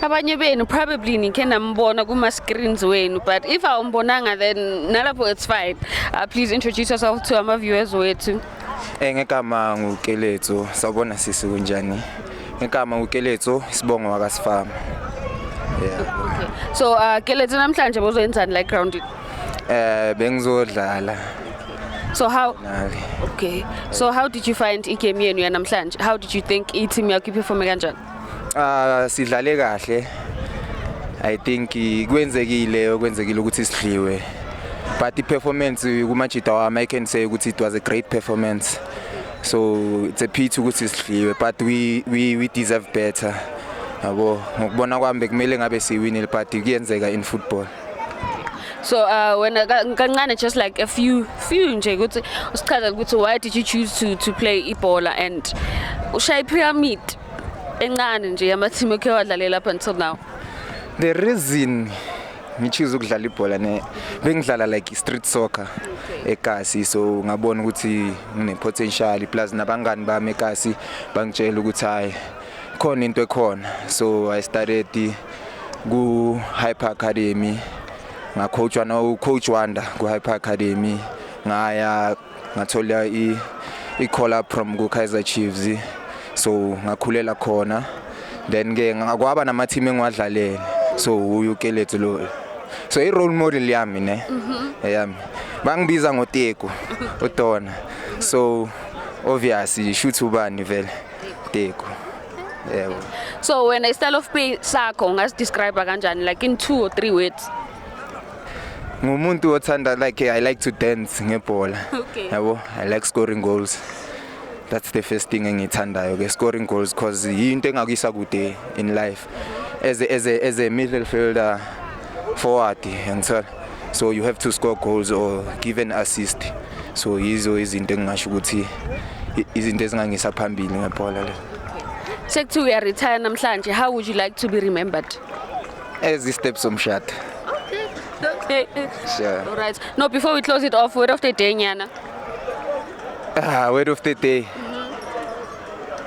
Abanye benu probably nikhe nambona kuma screens wenu, but if awumbonanga, then nalapho it's fine. Please introduce yourself to ama viewers wethu. Ngegama nguKeletso. Sawubona sisi, kunjani? Ngegama nguKeletso, isibongo wakaSifama. Yeah. Okay. So Keletso, namhlanje bozoyenzani la grounded? Bengizodlala. So how Nali. Okay. So how did you find igame yenu yanamhlanje? How did you think i-team yakho iperforme kanjani? Ah, sidlale kahle. I think kwenzekile okwenzekile ukuthi sidliwe. But i-performance kumajita wami, I can say ukuthi it was a great performance. So it's a pity ukuthi sidliwe, but we deserve better. Yabo, ngokubona kwami bekumele ngabe siwinile, but kuyenzeka in football. So wena kancane, just like a few nje ukuthi usichazele ukuthi why did you choose to play ibhola and ushaya pyramid encane nje yama team okhe wadlalela up until now? The reason ngichoose ukudlala ibhola ne, bengidlala like street soccer ekasi, so ngabona ukuthi ngine potential, plus nabangani bami ekasi bangitshela ukuthi hayi, khona into ekhona. So I started ku Hyper Academy, ngacoachwa no coach Wanda ku Hyper Academy, ngaya ngathola i call up from ku Kaizer Chiefs, so ngakhulela khona. Then ke ngakwaba nama team engiwadlalele, so uyu Keletso lo, so i role model yami ne yami, bangibiza ngoTeko uDona, so obviously shoot ubani vele, Teko, yebo. So wena, i-style of play sakho ungasidescribe kanjani, like in two or three words? Ngumuntu othanda, like, I like to dance ngebhola. Yabo, I like scoring goals. That's the first thing engiyithandayo ke, scoring goals, cause yinto engakuyisa kude in life as a midfielder, forward, ngithola. So you have to score goals or give an assist. So yizo izinto engingasho ukuthi izinto ezingangisa phambili ngebhola le. Sekuthiwa uya-retire namhlanje, how would you like to be remembered? As i-steps somshado. Okay. Sure. All right. No, before we close it off, word of the day nyana. Ah, word of the day.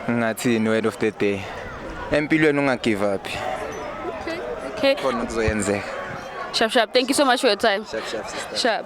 Ngathini word of the day? Empilweni unga give up. Okay. Khona kuzoyenzeka. Sharp sharp. Thank you so much for your time. Sharp sharp, sister. Sharp.